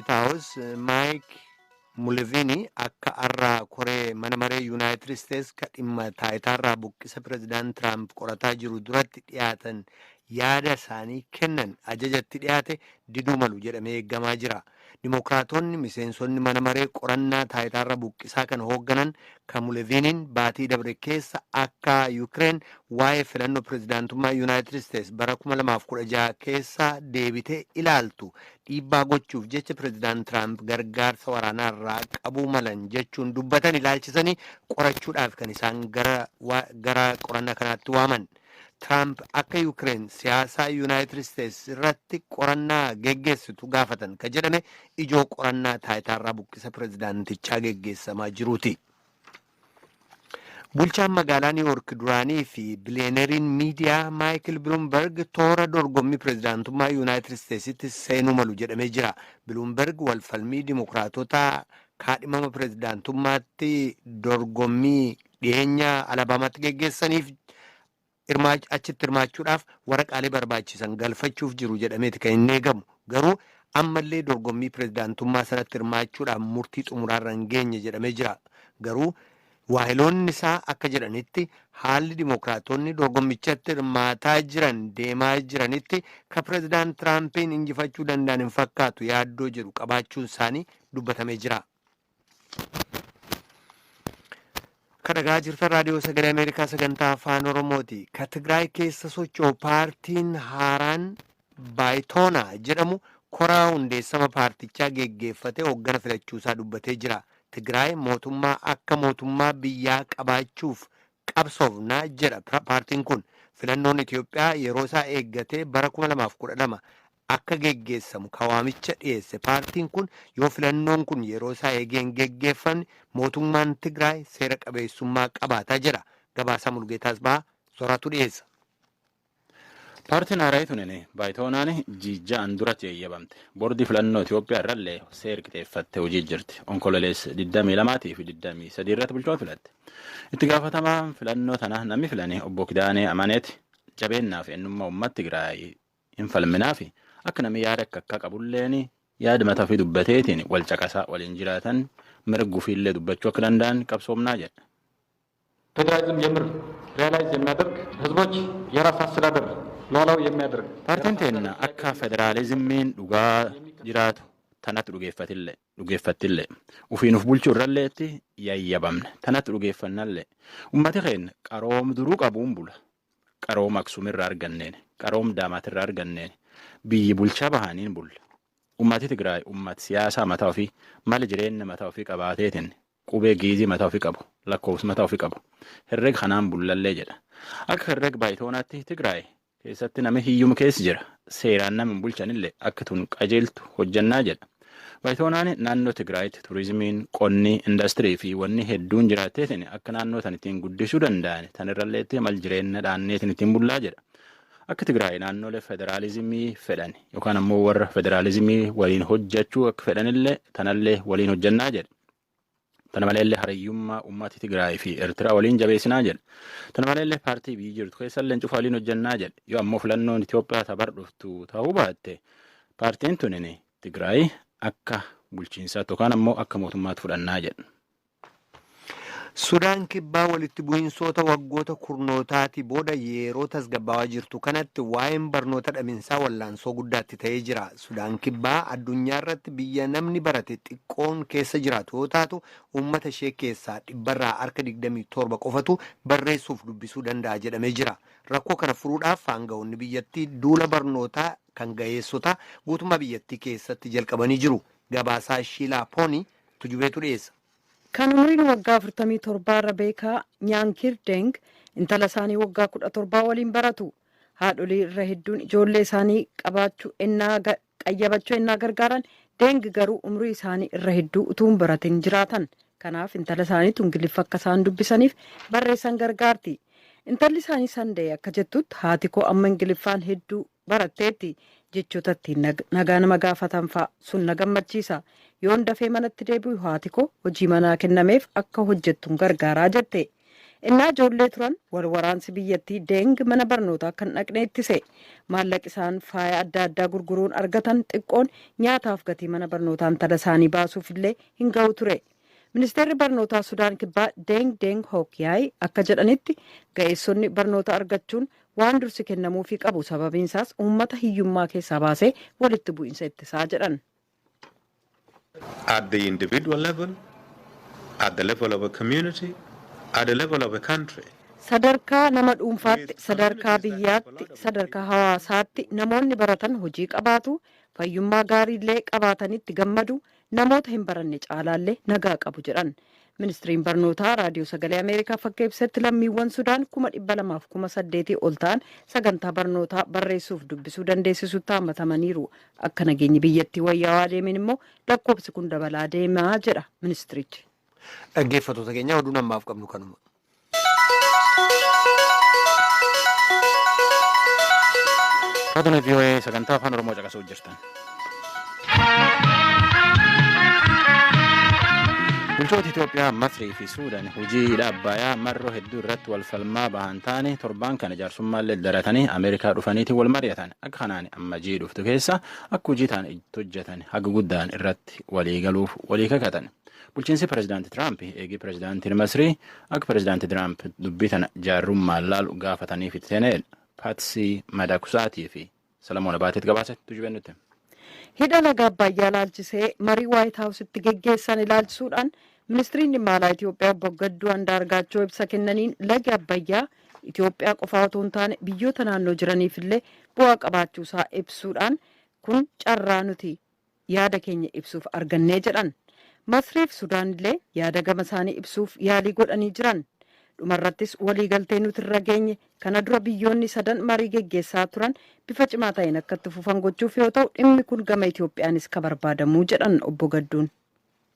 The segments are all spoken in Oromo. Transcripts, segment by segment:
Waayit Haawus Maayik Muleviini akka har'a koree mana maree Yuunaayitid Isteets ka dhimma taayitaarraa buqqisa Pireezidaant Tiraamp qorataa jiru duratti dhiyaatan yaada isaanii kennan ajajatti dhiyaate diduu malu jedhamee eeggamaa jira. Dimookiraatonni miseensonni mana maree qorannaa taayitaarra buqqisaa kan hoogganan kan Muleviiniin baatii dabre keessa akka Yukireen waa'ee filannoo pireezidaantummaa Yuunaayitid Isteets bara 2016 keessa deebitee ilaaltu dhiibbaa gochuuf jecha Pireezidaant Tiraamp gargaarsa waraanaa irraa qabuu malan jechuun dubbatan ilaalchisanii qorachuudhaaf kan isaan gara qorannaa kanaatti waaman. Tiraamp akka Yukireen siyaasaa Yuunaayitid Isteets irratti qorannaa geggeessitu gaafatan ka jedhame ijoo qorannaa taayitaarraa buqqisa pireezidaantichaa geggeessamaa jiruuti. Bulchaan magaalaa Niiwoork duraanii fi biliyeeneriin miidiyaa Maayikil Biluumberg toora dorgommii pireezidaantummaa Yuunaayitid Isteetsitti seenuu malu jedhamee jira. Biluumberg walfalmii dimokiraatota kaadhimama pireezidaantummaatti dorgommii dhiyeenya Alabaamaatti geggeessaniif achitti hirmaachuudhaaf waraqaalee barbaachisan galfachuuf jiru jedhameeti kan inni eegamu. Garuu ammallee dorgommii pireezidaantummaa sanatti hirmaachuudhaaf murtii xumuraarra hin geenye jedhamee jira. Garuu waahiloonni isaa akka jedhanitti, haalli dimokiraatonni dorgommichatti hirmaataa jiran deemaa jiranitti ka Pireezidaant Tiraampiin injifachuu danda'an hin fakkaatu yaaddoo jedhu qabaachuun isaanii dubbatamee jira. Kan dhagaa jirtan Raadiyoo Sagalee Ameerikaa sagantaa Afaan Oromooti. Ka Tigraay keessa socho'u paartiin haaraan Baayitoonaa jedhamu koraa hundeessama paartichaa geggeeffatee hooggana filachuusaa dubbatee jira. Tigraay mootummaa akka mootummaa biyyaa qabaachuuf qabsoofnaa jedha paartiin kun. Filannoon Itoophiyaa yeroo isaa eeggatee bara 2012 akka geggeessamu kawaamicha dhiyeesse paartiin kun, yoo filannoon kun yeroo isaa eegee hin geggeeffamne mootummaan Tigraay seera qabeessummaa qabaataa jedha. Gabaasaa Mulgeetaas Bahaa soraatu dhiyeessa. Paartiin haaraa tunin Baayitoonaan jiijja'an duratti eeyyamamte. Boordii filannoo Itoophiyaa irrallee seera qixeeffattee hojii jirti. Onkololeessa 22 fi 23 irratti bulchoota filatte. Itti gaafatamaan filannoo tana namni filane obbo Kidaanee Amaneeti, jabeennaa fi eenyummaa uummata Tigraay hin falminaa fi akka namni yaada akka akka qabulleen yaada mataa ofii dubbateetiin wal caqasaa waliin jiraatan, mirga ofiillee dubbachuu akka danda'an qabsoomnaa jedha. ፌዴራሊዝም የምር ሪያላይዝ የሚያደርግ፣ ህዝቦች የራስ አስተዳደር ሉዓላዊ የሚያደርግ Paartiin teenna akka federaalizimiin dhugaa jiraatu tanatti dhugeeffattillee ufiin uf bulchuu irralleetti yayyabamne tanatti dhugeeffannallee, ummati keenya qaroom duruu qabuun bula. Qaroom Aksuumirraa arganneen, qaroom Daamaatirraa arganneen biyyi bulchaa bahaniin bulla. Ummati Tigraay ummati siyaasaa mataa ofii, mala jireenya mataa ofii qabaateetiin, qubee Giizii mataa ofii qabu, lakkoofsa mataa ofii qabu, herrega kanaan bullallee jedha. Akka herrega Baayitoonaatti Tigraay keessatti namni hiyyuma keessa jira, seeraan nama hin bulchanillee akka tun qajeeltu hojjannaa jedha. Baayitoonaan naannoo Tigraayitti turizimiin, qonni, indastirii fi wanni hedduun jiraatteetiin akka naannoo tan ittiin guddisuu danda'an tan irralleetti mal jireenya dhaanneetiin ittiin bullaa jedha. Akka Tigraay naannolee federaalizimii fedhan yookaan ammoo warra federaalizimii waliin hojjechuu akka fedhanillee tanallee waliin hojjannaa jedha. Tana maleellee hariyyummaa uummata Tigraay fi Eertiraa waliin jabeessinaa jedha. Tana maleellee paartii biyyi jirtu keessallee cufa waliin hojjannaa jedha. Yoo ammoo filannoon Itoophiyaa tabar dhuftu ta'uu baatte, paartiin tunin Tigraay akka bulchiinsaatti yookaan ammoo akka mootummaatti fudhannaa jedha. Sudaan Kibbaa walitti bu'iinsoota waggoota kurnootaati booda yeroo tasgabbaawaa jirtu kanatti waa'een barnoota dhabinsaa wallaansoo guddaatti ta'ee jira. Sudaan Kibbaa addunyaa irratti biyya namni barate xiqqoon keessa jiraatu yoo taatu, uummata ishee keessaa dhibbarraa harka 27 qofatu barreessuuf dubbisuu danda'a jedhamee jira. Rakkoo kana furuudhaaf aangawoonni biyyattii duula barnootaa kan ga'eessota guutummaa biyyattii keessatti jalqabanii jiru. Gabaasaa Shiilaa Poonii Tujubeetu dhiyeessa. Kan umriin waggaa 47 Rabeekaa Nyaankir Deng intala isaanii waggaa 17 waliin baratu. Haadholii irra hedduun ijoollee isaanii qabaachuu ennaa qayyabachuu ennaa gargaaran, Deng garuu umrii isaanii irra hedduu utuu hin baratin jiraatan. Kanaaf intala isaaniitu Ingiliffa akka isaan dubbisaniif barreessan gargaarti. Intalli isaanii Sandee akka jettutti, haati koo amma Ingiliffaan hedduu baratteetti, jechoota ittiin nagaa nama gaafatan fa'a, sun na gammachiisa. Yoon dafee manatti deebi'u haati koo hojii manaa kennameef akka hojjettuun gargaaraa jette. Innaa ijoollee turan wal waraansi biyyattii Deeng mana barnootaa kan dhaqne ittise. Maallaqa isaan faaya adda addaa gurguruun argatan xiqqoon nyaataaf gatii mana barnootaa intala isaanii baasuuf illee hin ga'u ture. Ministeerri barnootaa Sudaan Kibbaa Deeng Deeng Hookyaay akka jedhanitti, ga'eessonni barnoota argachuun waan dursi kennamuufii qabu, sababiin isaas uummata hiyyummaa keessaa baasee walitti bu'iinsa ittisaa jedhan. At the individual level, at the level of a community, at the level of a country. Sadarkaa nama dhuunfaatti, sadarkaa biyyaatti, sadarkaa hawaasaatti namoonni baratan hojii qabaatu, fayyummaa gaariillee qabaatanitti gammadu, namoota hin baranne caalaallee nagaa qabu jedhan. Ministiriin barnootaa Raadiyoo Sagalee Ameerikaaf akka ibsetti, lammiiwwan Sudaan 208,000 ol ta'an sagantaa barnootaa barreessuuf dubbisuu dandeessisutti hammatamaniiru. Akka nageenyi biyyattii wayyaawaa deemeen immoo lakkoofsi kun dabalaa deemaa jedha ministirichi. Dhaggeeffattoota keenya, oduun ammaaf qabnu kanuma. Raadiyoo VOA sagantaa Afaan Oromoo caqasuu jirtan. Bulchoota Itoophiyaa, Masrii fi Suudaan hojii hidha Abbayyaa marroo hedduu irratti wal falmaa bahan taane torbaan kana jaarsummaallee daratanii Ameerikaa dhufaniitiin wal mari'atan. Akka kanaan amma jii dhuftu keessa akka hojii ta'an itti hojjetan haga guddaan irratti walii galuuf walii kakatan. Bulchiinsi pirezidaanti Tiraamp eegii pirezidaantiin Masrii akka pirezidaanti Tiraamp dubbii tana jaarrummaan laalu gaafataniif itti seenedha. Paatsii Madakusaatii fi Salamoon Abaateet gabaasa tujubennutti. Hidha laga Abbayyaa ilaalchisee marii Waayit Haawusitti geggeessan ilaalchisuudhaan ministiriin dhimma alaa Itoophiyaa Obbo Gadduu Andaargaachoo ibsa kennaniin, lagi Abbayyaa Itoophiyaa qofaa otoo hin taane biyyoota naannoo jiraniif illee bu'aa qabaachuusaa ibsuudhaan, kun carraa nuti yaada keenya ibsuuf argannee jedhan. Masriif Sudaan illee yaada gama isaanii ibsuuf yaalii godhanii jiran. Dhumarrattis waliigaltee nuti irra geenye kana dura biyyoonni sadan marii geggeessaa turan bifa cimaa ta'een akka itti fufan gochuuf yoo ta'u, dhimmi kun gama Itoophiyaanis ka barbaadamuu jedhan obbo Gadduun.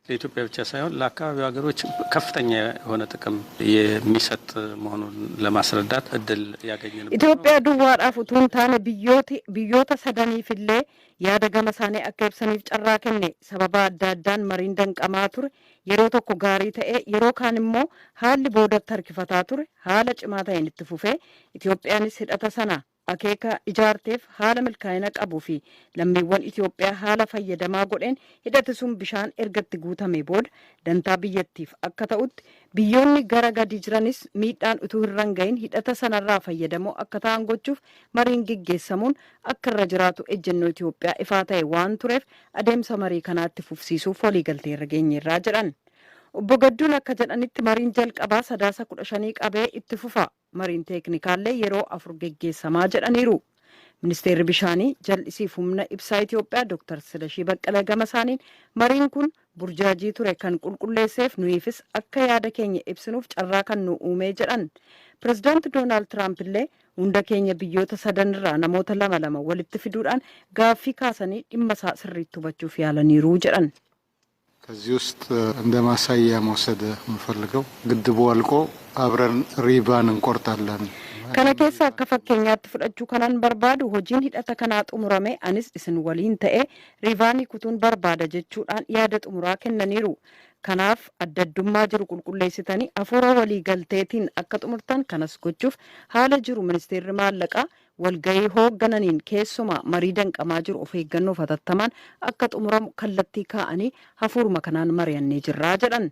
ለኢትዮጵያ ብቻ ሳይሆን ለአካባቢው ሀገሮች ከፍተኛ የሆነ ጥቅም የሚሰጥ መሆኑን ለማስረዳት እድል ያገኘንበት ነው። Itoophiyaa duwwaadhaaf utuu hin taane biyyoota sadaniifillee yaada gama isaanii akka ibsaniif carraa kenne. Sababa adda addaan mariin danqamaa ture yeroo tokko gaarii ta'ee, yeroo kaan immoo haalli boodatti harkifataa ture haala cimaa ta'een itti fufee, Itoophiyaanis hidhata sana akeeka ijaarteef haala milkaa'ina qabuu fi lammiiwwan Itoophiyaa haala fayyadamaa godheen hidhati sun bishaan ergatti guutame booda dantaa biyyattiif akka ta'utti, biyyoonni gara gadi jiranis miidhaan utuu hin gahin hidhata sanarraa fayyadamoo akka ta'an gochuuf mariin geggeessamuun akka irra jiraatu ejjennoo Itoophiyaa ifaa ta'e waan tureef, adeemsa marii kanaatti fufsiisuuf waliigaltee irra geenyeerraa jedhan. Obbo Gadduun akka jedhanitti, mariin jalqabaa Sadaasa 15 qabee itti fufa. Mariin teeknikaallee yeroo afur geggeessamaa jedhaniiru. Ministeerri bishaanii, jal'isiif humna ibsaa Itoophiyaa Dr. Silashii Baqqalaa gama isaaniin, mariin kun burjaajii ture kan qulqulleesseef, nuyiifis akka yaada keenya ibsinuuf carraa kan nu uumee jedhan. Pirezidaanti Doonaald Tiraamp illee hunda keenya biyyoota sadanirraa namoota lama lama walitti fiduudhaan gaaffii kaasanii dhimma isaa sirriitti hubachuuf yaalaniiru jedhan. ከዚህ ውስጥ እንደ ማሳያ መውሰድ የምፈልገው ግድቡ አልቆ አብረን ሪባን እንቆርጣለን። Kana keessa akka fakkeenyaatti fudhachuu kanan barbaadu, hojiin hidhata kanaa xumurame anis isin waliin ta'e riivaanii kutuun barbaada jechuudhaan yaada xumuraa kennaniiru. Kanaaf adda addummaa jiru qulqulleessitanii hafuura walii galteetiin akka xumurtan kanas gochuuf haala jiru ministeerri maallaqaa walgahii hooggananiin keessumaa marii danqamaa jiru of eeggannoof hatattamaan akka xumuramu kallattii kaa'anii hafuuruma kanaan mari'annee jirraa jedhan.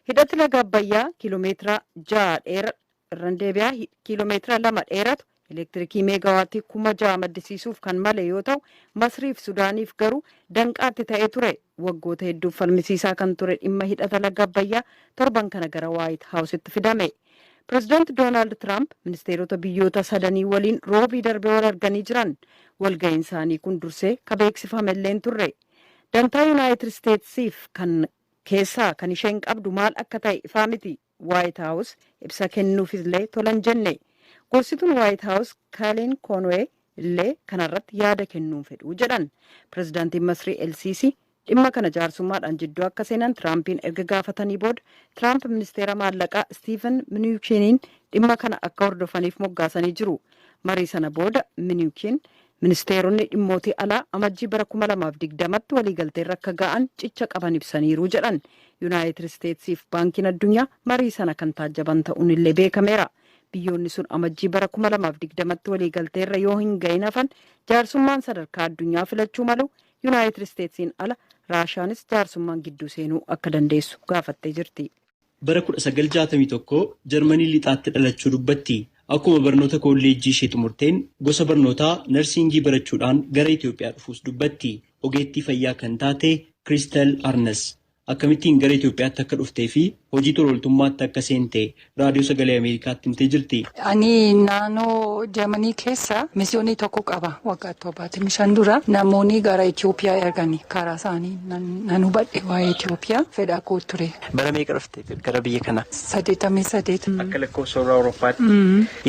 Hidhati laga Abbayyaa kiiloomeetira 6 dheera, irran deebi'aa, kiiloomeetira 2 dheeratu elektirikii meegawaatii 6,000 maddisiisuuf kan male yoo ta'u, Masriif Sudaaniif garuu danqaatti ta'ee ture. Waggoota hedduuf falmisiisaa kan ture dhimma hidhata laga Abbayyaa torban kana gara Waayit Haawusitti fidame. Pireezidaanti Doonaald Tiraamp ministeerota biyyoota sadanii waliin Roobii darbee wal arganii jiran. Walga'iin isaanii kun dursee ka beeksifame turre. Dantaa Yuunaayitid Isteetsiif kan keessaa kan isheen qabdu maal akka ta'e ifaa miti. Waayit Haawus ibsa kennuuf illee tolan jenne. Gorsituun Waayit Haawus Kaaleen Koonwee illee kanarratti yaada kennuun fedhuu jedhan. Pireezidaantiin Masrii Elsiisi dhimma kana jaarsummaadhaan jidduu akka seenan Tiraampiin erga gaafatanii booda, Tiraamp ministeera maallaqaa Stiiven Mnuuchiniin dhimma kana akka hordofaniif moggaasanii jiru. Marii sana booda Mnuuchin Ministeeronni dhimmootii alaa Amajjii bara 2020tti waliigalteerra akka ga'an cicha qaban ibsaniiru jedhan. Yuunaayitid Isteetsiif Baankiin Addunyaa marii sana kan taajjaban ta'uun illee beekameera. Biyyoonni sun Amajjii bara 2020tti waliigalteerra yoo hin ga'in hafan, jaarsummaan sadarkaa addunyaa filachuu malu. Yuunaayitid Isteetsiin ala Raashaanis jaarsummaan gidduu seenuu akka dandeessu gaafattee jirti. Bara 1961 Jarmanii lixaatti dhalachuu dubbatti. Akkuma barnoota kolleejjii ishee xumurteen gosa barnootaa narsiingii barachuudhaan gara Itoophiyaa dhufuus dubbatti. Ogeettii fayyaa kan taate Kiristal Arnes akkamittiin gara Itoophiyaatti akka dhuftee fi hojii tola ooltummaatti akka seente Raadiyoo Sagalee Ameerikaatti himtee jirti. Ani naannoo Jarmanii keessa misiyoonii tokko qaba. Waggaa 75 dura namoonni gara Itoophiyaa ergani. Karaa isaanii nan hubadhe waa'ee Itoophiyaa, fedha koo ture. Bara meeqa dhufte gara biyya kanaa? 88. Akka lakkoofsa warra Awurooppaatti.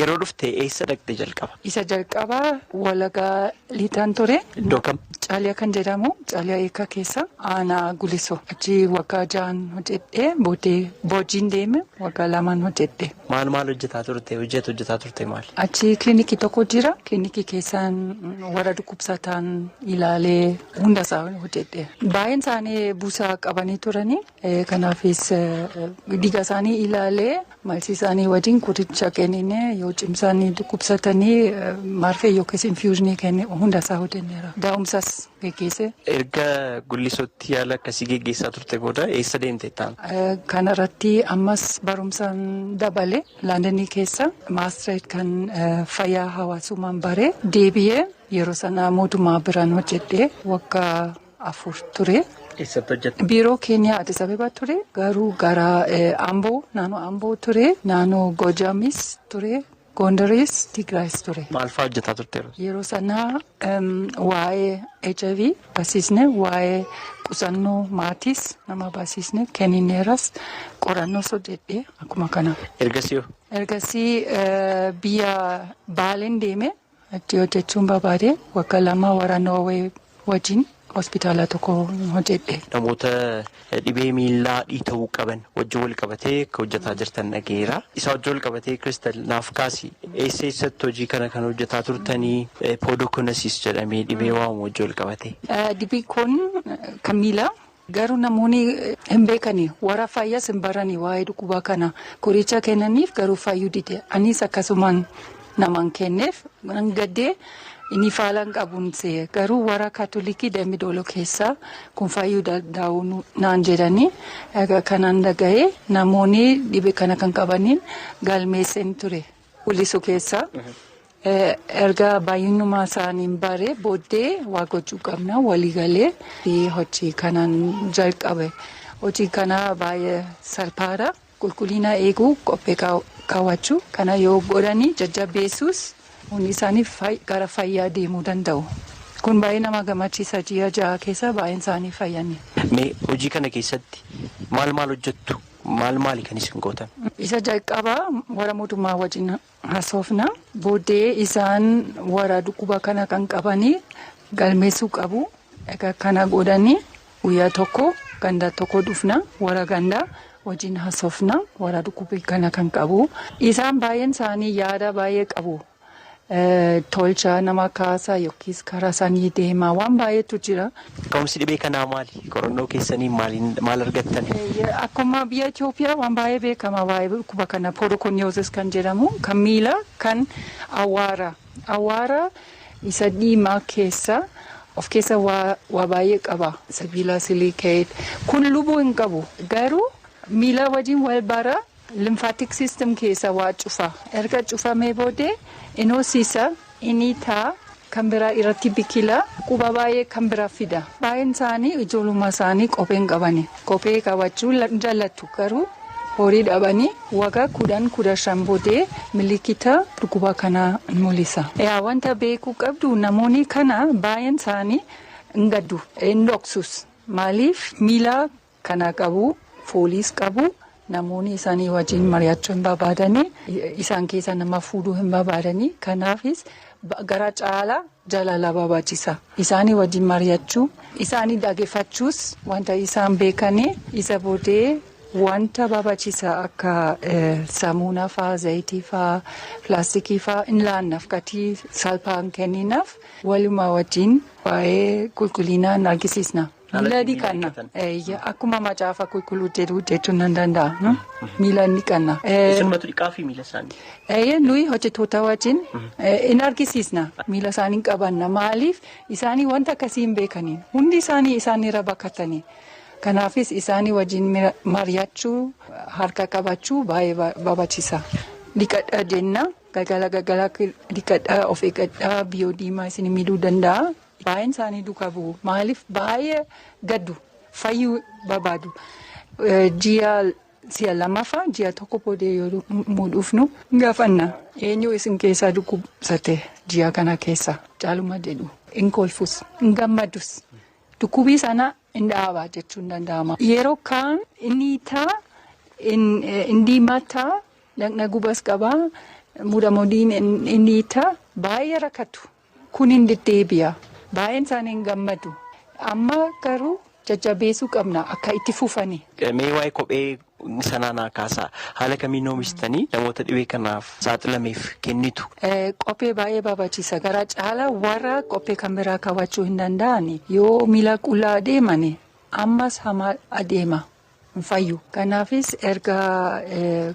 Yeroo dhufte eessa dhaqxe jalqaba? Isa jalqaba Walagaa Lixaan ture. Iddoo kam? Caaliyaa kan jedhamu, Caaliyaa Eekaa keessa, aanaa Gulisoo. Achi waggaa 6n hojjedhee, booddee Boojiin deeme, waggaa 2n hojjedhe. Maal maal hojjetaa turte? Hojjetu hojjetaa turte maali? Achi kilinikii tokko jira. Kilinikii keessaan warra dhukkubsataan ilaalee hunda isaa hojjedhe. Baay'een isaanii buusaa qabanii turanii. Kanaafis dhiiga isaanii ilaalee, malsii isaanii wajjin qoricha kennine, yoo cimsanii dhukkubsatanii marfee yookiis infusionii kenne, hunda isaa hojjenneera. Daa'umsas geggeesse. Erga Gullisootti yaala akkasii geggeessaa turte booda eessa deemte ta'an? Kanarratti ammas barumsaan dabale. Laandanii keessa maastireet kan fayyaa hawaasummaan bare, deebi'ee yeroo sana mootummaa biraan hojjedhee waggaa 4 ture. Eessatti hojjette? Biiroo keenya Addis Ababa ture, garuu gara Amboo, naannoo Amboo ture, naannoo Gojamis ture, Gondaris, Tigraayis ture. Maal fa'aa hojjetaa turte yeroo? Yeroo sana waa'ee HIV barsiisne, waa'ee qusannoo maatiis nama barsiisne, kennineeras, qorannoos hojjedhee akkuma kana. Ergasii hoo? Ergasii biyya Baaleen deeme, achi hojjechuun barbaade, waggaa 2 warra Noorwee wajjin hospitaala tokko hojjedhe. Namoota dhibee miillaa dhiita'uu qaban wajjin wal qabatee akka hojjetaa jirtan dhageera. Isa wajjin wal qabatee, Kiristal, naaf kaasi. Eessa eessatti hojii kana kan hojjetaa turtanii, podoconiosis jedhamee dhibee waamamu wajjin wal qabatee? Dhibeen kun kan miilaa, garuu namoonni hin beekani, warra fayyaas hin barani waa'ee dhukkuba kana. Qoricha kennaniif, garuu fayyuu dide. Anis akkasumaan namaan kenneef nan gaddee, inni faalaan qabuun se'e. Garuu warra Kaatolikii Dambidooloo keessaa kun fayyuu danda'u naan jedhanii, egaa kanaan dhaga'ee namoonni dhibee kana kan qabaniin galmeesseen ture. Gulisoo keessa. Erga baay'inuma isaaniin bare booddee waa gochuu qabna waliigalee hojii kanaan jalqabe. Hojii kana baay'ee salphaadha. Qulqullina eeguu, qophee kaawwachuu kana yoo godhanii jajjabeessuus, hundi isaanii gara fayyaa deemuu danda'u. Kun baay'ee nama gammachiisa, ji'a 6 keessa baay'een isaanii fayyani. Mee hojii kana keessatti maal maal hojjettu? Maal maali kan isin gootan? Isa jalqabaa warra mootummaa wajjin haasofna. Booddee isaan warra dhukkuba kana kan qabanii galmeessuu qabu. Egaa kana godhanii guyyaa tokko ganda tokko dhufna, warra gandaa wajjin haasofna, warra dhukkuba kana kan qabu. Isaan baay'een isaanii yaada baay'ee qabu. Tolcha nama kaasa yookiis karaa isaanii deema, waan baay'eetu jira. Ka'umsi dhibee kanaa maali? Qorannoo keessanii maaliin maal argattan? Akkuma biyya Itoophiyaa waan baay'ee beekama waa'ee dhukkuba kana, podoconiosis kan jedhamu, kan miila, kan awwaara. Awwaara isa diimaa keessa of keessa waa baay'ee qaba. Sibiila silicate kun lubbuu hin qabu, garuu miila wajjin wal bara, lymphatic system keessa waa cufa. Erga cufamee booddee inoosisa, inni taa kan biraa irratti biqila, quba baay'ee kan biraa fida. Baay'een isaanii ijoollummaa isaanii kophee hin qabani. Kophee kaawwachuu jaallatu, garuu horii dhabanii waggaa 10, 15 booddee milikita dhukkuba kana mul'isa. Yaa, wanta beekuu qabdu, namoonni kana baay'een isaanii hin gaddu, hin dhoksus. Maaliif? Miila kana qabu, fooliis qabu. Namoonni isaanii wajjin mari'achuu hin barbaadanii, isaan keessa nama fuudhuu hin barbaadanii, kanaafis gara caalaa jaalala barbaachisa. Isaanii wajjin mari'achuu, isaanii dhaggeeffachuus, wanta isaan beekanii isa booddee Wanta barbaachisaa akka saamunaa faa, zayitii faa, pilaastikii faa hin laannaaf, gatii salphaan kenninaaf, walumaa wajjin waa'ee qulqullinaa hin argisiisna. Miila dhiqanna. Akkuma Macaafa Qulqulluu jedhu jechuun nan danda'a. Miila dhiqanna. Isinumatu dhiqaa fi miila isaanii? Nuyi hojjettoota wajjin hin argisiisna. Miila isaanii qabanna. Maaliif isaanii wanta akkasii hin beekanii? Hundi isaanii isaanirra bakkatanii. Kanaafis isaanii wajjin mari'achuu, harka qabachuu baay'ee barbaachisa. Dhiqadhaa jenna. Galgala galgala dhiqadhaa, of eeggadhaa, biyyoo diimaa isin miidhuu danda'a. Baay'een isaanii duukaa bu'u. Maaliif baay'ee gaddu, fayyuu barbaadu. Ji'a si'a lammaffaa, ji'a tokko booddee yoo dhufnu gaafanna. Eenyu isin keessaa dhukkubsate ji'a kana keessa caaluma jedhu. Hin kolfus, hin gammadus. Dhukkubii sana hin dhaabaa jechuun danda'ama. Yeroo kaan inni taa, hin diimataa, dhaqna gubas qabaa, mudamoodiin inni taa, baay'ee rakkatu. Kun hin deddeebi'a. Baay'een isaanii hin gammadu. Amma garuu jajjabeessuu qabna akka itti fufani. Mee waa'ee kophee sanaa naa kaasaa. Haala kamiin oomishitanii namoota dhibee kanaaf saaxilameef kennitu? Kophee baay'ee barbaachisa. Gara caalaa warra kophee kan biraa kaawwachuu hin danda'an yoo miila qullaa adeeman ammas hamaa adeema. Hin fayyu. Kanaafis erga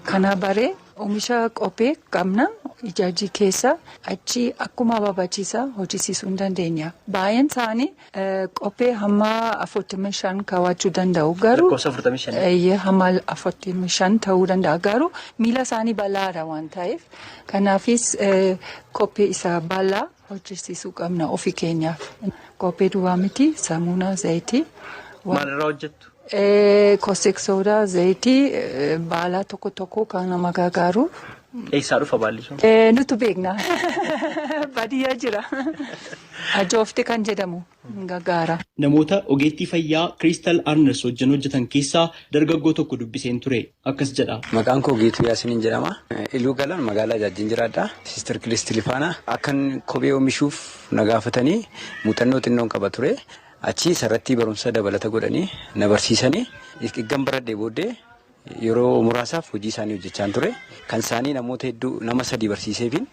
kana baree oomisha kophee qabna ijaajii keessa achi akkuma barbaachisa hojjisiisuu hin dandeenya. Baay'een isaanii kophee hamma 45 kaawwachuu danda'u garuu. Lakkoofsa 45. Hamma 45 ta'uu danda'a garuu miila isaanii bal'aadha waan ta'eef, kanaafis kophee isa bal'aa hojjisiisuu qabna ofii keenyaaf. Kophee duwwaa miti, saamunaa, zayitii. Maalirraa hojjettu? Caustic soda, zayitii, baala tokko tokko kan nama gargaaru. Eessaa dhufa baalli sun? Nutu beekna. Baadiyyaa jira. Ajoofte kan jedhamu gargaara. Namoota ogeettii fayyaa Kiristaal Arnes wajjin hojjetan keessaa dargaggoo tokko dubbiseen ture. Akkas jedha. Maqaan koo Geetuu Yaasiniin jedhama. Iluu Galaan magaalaa Jaajjiin jiraadha. Sister Kilistii Faana akkan kophee oomishuuf na gaafatanii, muuxannoo xinnoon qaba ture. Achii sarratti barumsa dabalata godhanii na barsiisanii, eeggan baradhee booddee yeroo muraasaaf hojii isaanii hojjechaa ture. Kan isaanii namoota hedduu, nama sadii barsiiseefin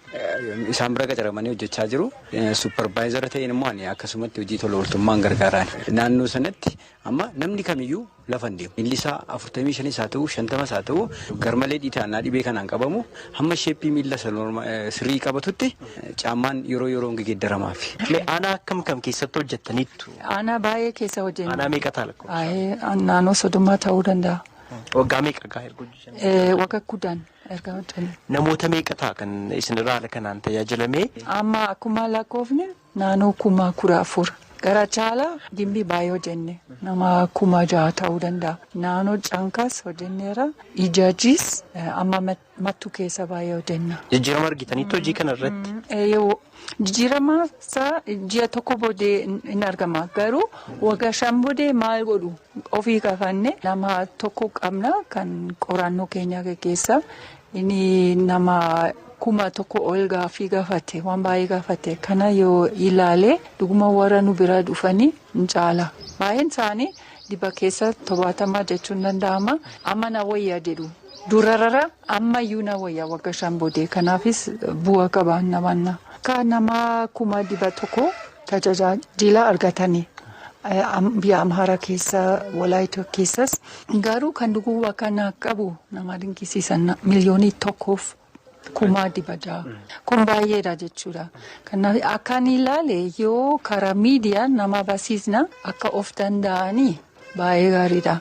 isaan bira qacaramanii hojjechaa jiru. Supervisor ta'een immoo ani akkasumatti hojii tola ooltummaan gargaaraan. Naannoo sanatti amma namni kamiyyuu lafa hin deemu. Miilli isaa 45s haa ta'u, 50s haa ta'u, garmalee dhiitaannaa dhibee kanaan qabamu, hamma shape miilla sirrii qabatutti caammaan yeroo yeroon geeddaramaaf. Aanaa akkam kam keessatti hojjettaniittu? Aanaa baay'ee keessa hojjenna. Aanaa meeqa ta'a lakkoofsa? Naannoo 30 ta'uu danda'a. Waggaa meeqa gaa erga hojjetan? Waggaa 10 erga hojjenne. Namoota meeqa ta'a kan isinirraa haala kanaan tajaajilamee? Amma akkuma lakkoofne naannoo 14,000. Gara caalaa Gimbii baay'ee hojjenne, nama 6,000 ta'uu danda'a. Naannoo Caankaas hojjenneera. Ijaajis, amma Mattuu keessa baay'ee hojjenna. Jijjiirama argitanitti hojii kana irratti? Jijjiirama isaa ji'a tokko booddee hin argama. Garuu waggaa 5 booddee maal godhu ofii gaafanne, nama tokko qabna kan qorannoo keenya gaggeessa. Inni nama 1000 ol gaaffii gaafate, waan baay'ee gaafate. Kana yoo ilaale dhuguma warra nu bira dhufanii hin caala. Baay'een isaanii, 70% jechuun danda'ama, amma na wayyaa jedhu. Durarara ammayyuu na wayyaa waggaa 5 booddee, kanaafis bu'aa qaba namanna. Akka nama 100,000 tajaajila argatanii. Biyya Amaaraa keessa, Walaayittaa keessas garuu kan dhukkuba kana qabu nama dinqisiisan 1,600,000. Kun baay'eedha jechuudha. Kanaaf akkan ilaale yoo karaa miidiyaa nama barsiisna akka of danda'anii baay'ee gaariidha.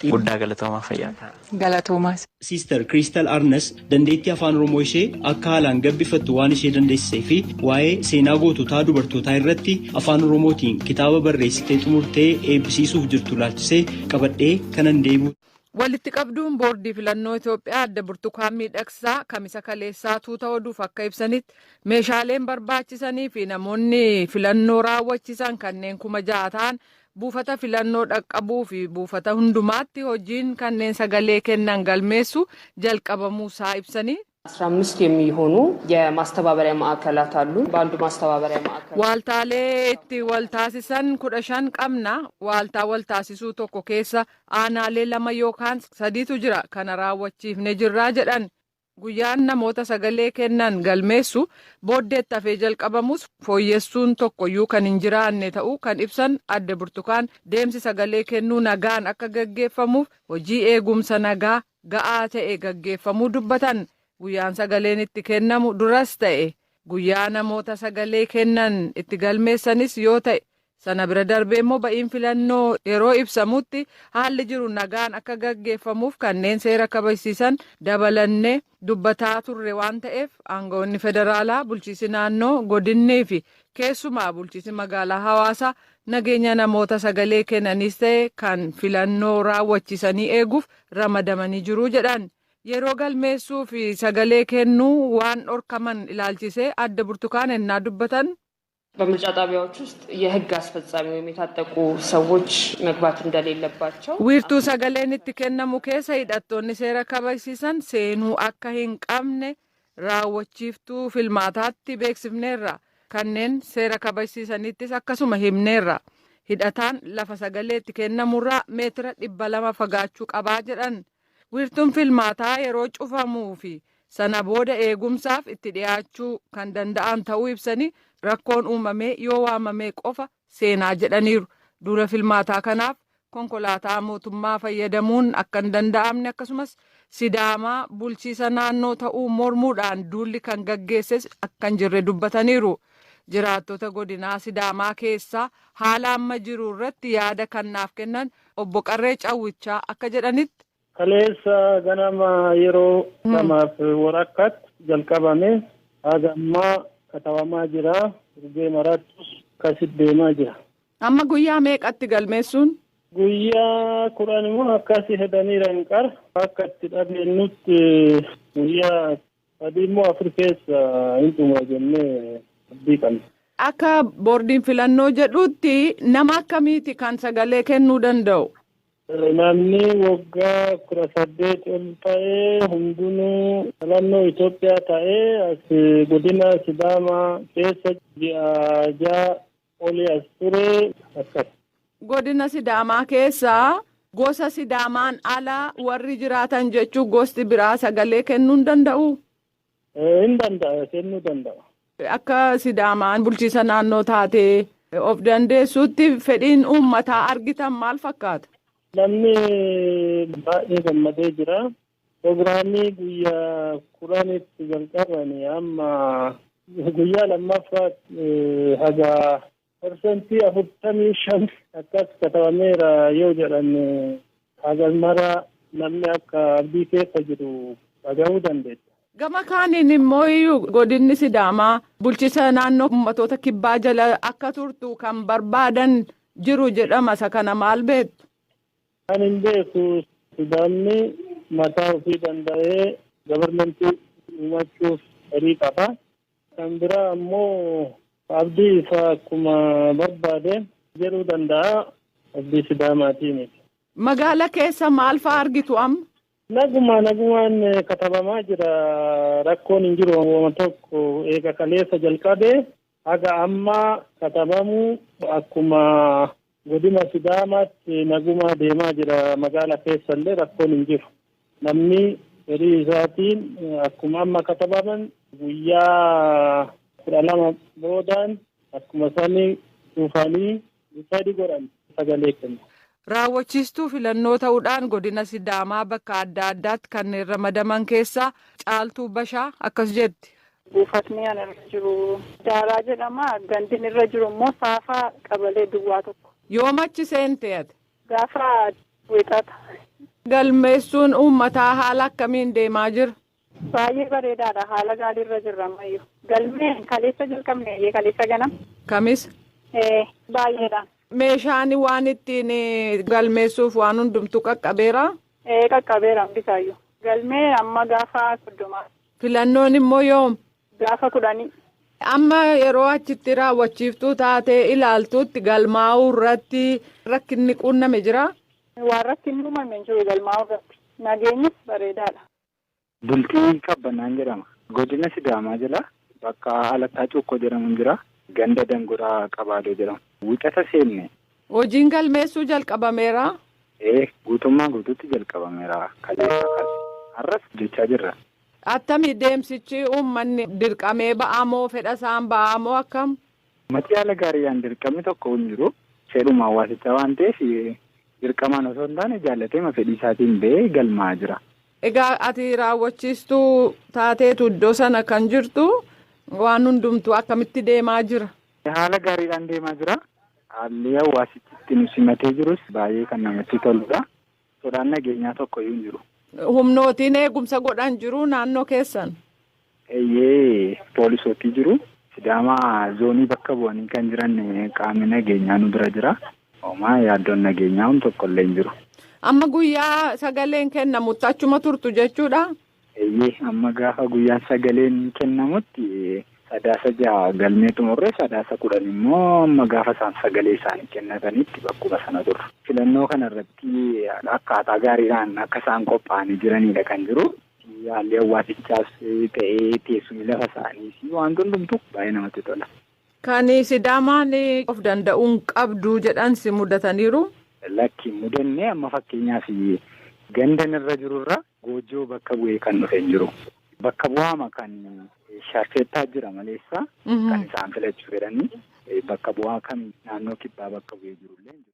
Guddaa galatoomaa, fayyaa ta'a. Galatoomaas. Sister Kiristaal Arnes dandeettii afaan Oromoo ishee akka haalaan gabbifattu waan ishee dandeessisee fi waa'ee seenaa goototaa dubartootaa irratti afaan Oromootiin kitaaba barreessitee xumurtee eebbisiisuuf jirtu laalchisee qabadhee kanan deebi'u. Walitti qabduun boordii filannoo Itoophiyaa adda Burtukaan Miidhagsaa Kamisa kaleessaa tuuta oduuf akka ibsanitti, meeshaaleen barbaachisanii fi namoonni filannoo raawwachiisan kanneen 6,000 ta'an buufata filannoo dhaqqabuu fi buufata hundumaatti hojiin kanneen sagalee kennan galmeessu jalqabamuu isaa ibsanii. 15 የሚሆኑ የማስተባበሪያ ማዕከላት አሉ። በአንዱ ማስተባበሪያ ማዕከል Waaltaalee itti wal taasisan 15 qabna. Waaltaa wal taasisuu tokko keessa aanaalee lama yookaan sadiitu jira. Kana raawwachiifne jirraa jedhan. Guyyaan namoota sagalee kennan galmeessu booddeetti hafee jalqabamus fooyyessuun tokkoyyuu kan hin jiraanne ta'uu kan ibsan adde Burtukaan, deemsi sagalee kennuu nagaan akka gaggeeffamuuf hojii eegumsa nagaa ga'aa ta'e gaggeeffamuu dubbatan. Guyyaan sagaleen itti kennamu duras ta'e guyyaa namoota sagalee kennan itti galmeessanis yoo ta'e, sana bira darbee immoo ba'iin filannoo yeroo ibsamutti haalli jiru nagaan akka gaggeeffamuuf kanneen seera kabajsiisan dabalannee dubbataa turre waan ta'eef, aangawoonni federaalaa, bulchiisi naannoo, godinnii fi keessumaa bulchiisi magaalaa Hawaasaa nageenya namoota sagalee kennanis ta'e kan filannoo raawwachiisanii eeguuf ramadamanii jiru jedhan. Yeroo galmeessuu fi sagalee kennuu waan dhorkaman ilaalchisee adde Burtukaan ennaa dubbatan. በምርጫ ጣቢያዎች ውስጥ የሕግ አስፈጻሚ ወይም የታጠቁ ሰዎች መግባት እንደሌለባቸው Wiirtuu sagaleen itti kennamu keessa hidhattoonni seera kabajsiisan seenuu akka hin qabne raawwachiiftuu filmaataatti beeksifneerra. Kanneen seera kabajsiisanittis akkasuma himneerra. Hidhataan lafa sagalee itti kennamurraa meetira 200 fagaachuu qabaa jedhan. Wiirtuun filmaataa yeroo cufamuu fi sana booda eegumsaaf itti dhiyaachuu kan danda'an ta'uu ibsanii, rakkoon uumamee yoo waamamee qofa seenaa jedhaniiru. Duula filmaataa kanaaf konkolaataa mootummaa fayyadamuun akka hin danda'amne, akkasumas Sidaamaa bulchiisa naannoo ta'uu mormuudhaan duulli kan gaggeesses akka hin jirre dubbataniiru. Jiraattota godinaa Sidaamaa keessaa haala amma jiru irratti yaada kan naaf kennan obbo Qarree Cawwichaa akka jedhanitti. Kaleessa ganama yeroo 2:15tti jalqabame, haga ammaa katabamaa jira. Urgee marattus akkasit deemaa jira. Amma guyyaa meeqatti galmeessuun? Guyyaa 10 immoo akkasi hedaniira hin qara. Akka itti dhageenyutti guyyaa 3 immoo 4 keessa hin xumura jennee abdii qabna. Akka boordiin filannoo jedhutti nama akkamiiti kan sagalee kennuu danda'u? Namni waggaa 18 ol ta'ee hundinuu, filannoo Itoophiyaa ta'ee, as godina Sidaamaa keessa ji'a 6 olii as ture akkas. Godina Sidaamaa keessaa gosa Sidaamaan ala warri jiraatan jechuu, gosti biraa sagalee kennuu hin danda'u? Hin danda'a, kennuu danda'a. Akka Sidaamaan bulchiisa naannoo taatee of dandeessuutti fedhiin uummataa argitan maal fakkaata? Namni baay'ee gammadee jira. Pirogiraamii guyyaa 10tti jalqabani amma guyyaa lammaffaatti haga 45% akkas katabameera yoo jedhan, haga mara namni akka abdii keessa jiru dhagahuu dandeessa. Gama kaaniin immoo iyyuu godinni Sidaamaa bulchiisa naannoo uummattoota kibbaa jala akka turtu kan barbaadan jiru jedhama. Isa kana maal beektu? Kan hin beeku, Sidaamni mataa ofii danda'ee governmentii uumachuuf fedhii qaba. Kan biraa ammoo abdii isaa akkuma barbaade jedhuu danda'a. Abdii Sidaamaatii miti. Magaala keessa maal fa'aa argitu amma? Naguma nagumaan katabamaa jira. Rakkoon hin jiru waan tokko. Eega kaleessa jalqabee haga ammaa katabamuu akkuma godina Sidaamaatti naguma deemaa jira. Magaala keessallee rakkoon hin jiru. Namni fedhii isaatiin akkuma amma katabaman guyyaa 12 boodaan akkuma sanii dhufanii sadi godhan sagalee kennu. Raawwachiistuu filannoo ta'uudhaan godina Sidaamaa bakka adda addaatti kanneen ramadaman keessaa Caaltuu Bashaa akkas jetti. Buufatni ana irra jiru Daaraa jedhama. Gandin irra jiru immoo Saafaa, qabalee duwwaa 1. Yoom achi seente ati? Gaafa Wixata. Galmeessuun uummataa haala akkamiin deemaa jira? Baay'ee bareedaadha. Haala gaariirra jirra ammayyuu. Galmeen kaleessa jalqabne, kaleessa ganama. Kamis? Baay'eedha. Meeshaan waan ittiin galmeessuuf waan hundumtuu qaqqabeera? Ee, qaqqabeera hundisaayyuu. Galmee amma gaafa 30. Filannoon immoo yoom? Gaafa 10. Amma yeroo achitti raawwachiiftuu taatee ilaaltutti galmaa'uu irratti rakkinni quunname jira? Waan rakkinni uumame hin jiru galmaa'uu irratti. Nageenyis bareedaadha. Bultii Qabbannaan jedhama. Godina Sidaamaa jala bakka Alattaa Cuukkoo jedhamu jira. Ganda Dangoraa Qabaadoo jedhama. Wixata seenne. Hojiin galmeessuu jalqabameera? Guutummaa guutuutti jalqabameera. Kaleessa kaase. Har'as hojjechaa jirra. Attami deemsichi uummanni dirqamee ba'amoo fedha isaan ba'amoo akkam? Ummati haala gaariidhaan dirqamni tokko hin jiru. Fedhuma hawaasichaa waan ta'eef dirqamaan osoo hin taane jaallateema fedhii isaatiin ba'ee galmaa'aa jira. Egaa ati raawwachiistuu taateetu iddoo sana kan jirtu waan hundumtuu akkamitti deemaa jira? Haala gaariidhaan deemaa jira. Haalli hawaasichi itti nu simatee jirus baay'ee kan namatti toludha. Sodaan nageenyaa tokko iyyuu hin jiru. Humnootiin eegumsa godhan jiru naannoo keessan? Eeyyee, poolisootii jiru. Sidaamaa zoonii bakka bu'anii kan jiran qaamni nageenyaa nu bira jira. Homaa yaaddoon nageenyaa hun tokko illee hin jiru. Amma guyyaa sagaleen kennamutti achuma turtu jechuudha? Eeyyee, amma gaafa guyyaan sagaleen kennamutti Sadaasa 6 galmee xumurree Sadaasa 10 immoo amma gaafa isaan sagalee isaanii kennatanitti bakkuma sana turre. Filannoo kana irratti akkaataa gaariidhaan akka isaan qophaa'anii jiranidha kan jiru. Haalli hawaasichaas ta'ee teessumni lafa isaaniis waan hundumtu baay'ee namatti tola. Kan Sidaamaan of danda'uun qabdu jedhan si mudataniiru? Lakki, hin mudanne. Amma fakkeenyaaf gandan irra jirurra Goojjoo bakka bu'ee kan dhufe hin jiru. Bakka bu'aama kan Shaarfeettaa jira maleessa kan isaan filachuu fedhanii bakka bu'aa kan naannoo kibbaa bakka bu'ee jirullee hin jiru.